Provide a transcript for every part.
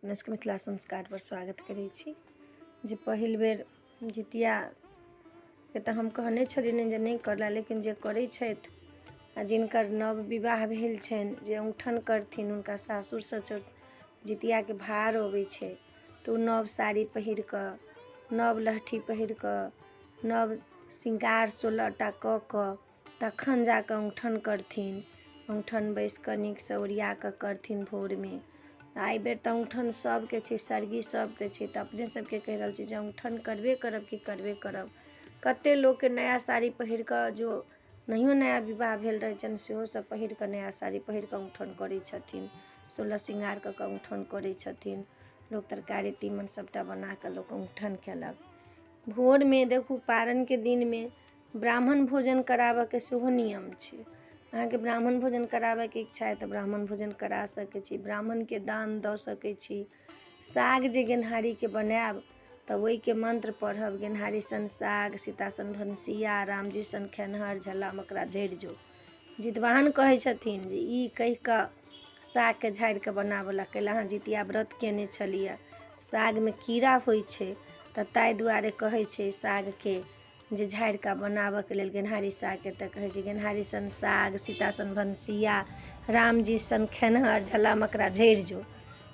अपने सबके मिथिला संस्कारपर स्वागत करै छी। जे पहिल बेर जितियाके तऽ हम कहने छलियनि जे नहि करला, लेकिन जे करै छथि आ जिनकर नव विवाह भेल छनि, जे औँठन करथिन, हुनका सासुरसँ जितियाके भार अबै छै, तऽ ओ नव साड़ी पहिर कऽ, नव लहठी पहिर कऽ, नव श्रृंगार 16 टा कऽ कऽ तखन जा कऽ औँठन करथिन। औँठन बैसि कऽ नीकसँ ओरिया कऽ करथिन भोरमे। एहिबेर तऽ औँठन सभके छै, सरगी सभके छै, तऽ अपने सभके कहि रहल छी जे औँठन करबे करब कि करबे करब। कतेक लोकके नया साड़ी पहिर कऽ, जो नहियो नया विवाह भेल रहै छनि, सेहो सभ पहिर कऽ, नया साड़ी पहिर कऽ औँठन करै छथिन। 16 श्रृंगार कऽ कऽ औँठन करै छथिन लोक। तरकारी तीमन सभटा बना कऽ लोक औँठन केलक भोरमे। देखू, पारनके दिनमे ब्राह्मण भोजन कराबऽके सेहो नियम छै। अहाँके ब्राह्मण भोजन कराबऽके इच्छा अइ तऽ ब्राह्मण भोजन करा सकै छी, ब्राह्मणके दान दऽ सकै छी। साग जे गेनहारीके बनायब तऽ ओहिके मन्त्र पढ़ब: गेनहारी सन साग, सीता सन भनसिया, रामजी सन खेनहर, झल्ला मकरा झड़ि जो। जितवाहन कहै छथिन जे ई कहि कऽ सागके झाड़ि कऽ बनाबऽ ला कैला अहाँ जितिया व्रत कयने छलियै। सागमे कीड़ा होइ छै, तऽ ताहि दुआरे कहै छै सागके जे झाड़ि कऽ बनाबऽके लेल गेनहारी सागके। तऽ कहै छै गेनहारी सन साग, सीता सन भनसिया, रामजी सन खेनहर, झल्ला मकरा झड़ि जो।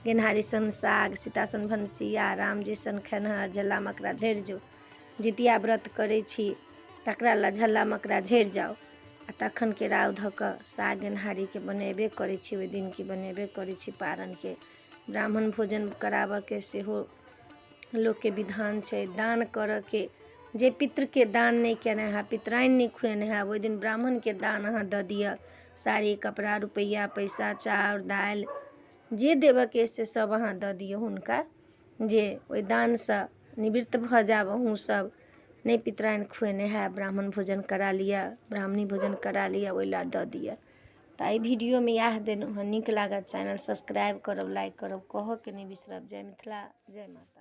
गेनहारी सन साग, सीता सन भनसिया, रामजी सन खेनहर, झल्ला मकरा झड़ि जो। जितिया व्रत करै छी तकरा लए झल्ला मकरा झड़ि जाउ। आ तखन केराउ धऽ कऽ साग गेनहारीके बनेबे करै छी ओहि दिन की बनेबे करै छी। पारनके ब्राह्मण भोजन कराबऽके सेहो लोकके विधान छै। दान करऽके, जे पितृके दान नहि केने हैब, पितराइन नहि खुएने हैब, ओहि दिन ब्राह्मणके दान अहाँ दऽ दिअ। साड़ी, कपड़ा, रुपैआ पैसा, चाउर दालि जे देबऽके से सब अहाँ दऽ दियौ हुनका, जे ओहि दानसँ निवृत्त भऽ जायब अहूँसभ। नहि पितराइन खुएने हैब, ब्राह्मण भोजन करा लिअ, ब्राह्मणी भोजन करा लिअ, ओहि लए दऽ दिअ। तऽ एहि वीडियोमे इएह देलहुँ हँ। नीक लागत चैनल सब्सक्राइब करब, लाइक करब, कहऽके नहि बिसरब। जय मिथिला, जय माता।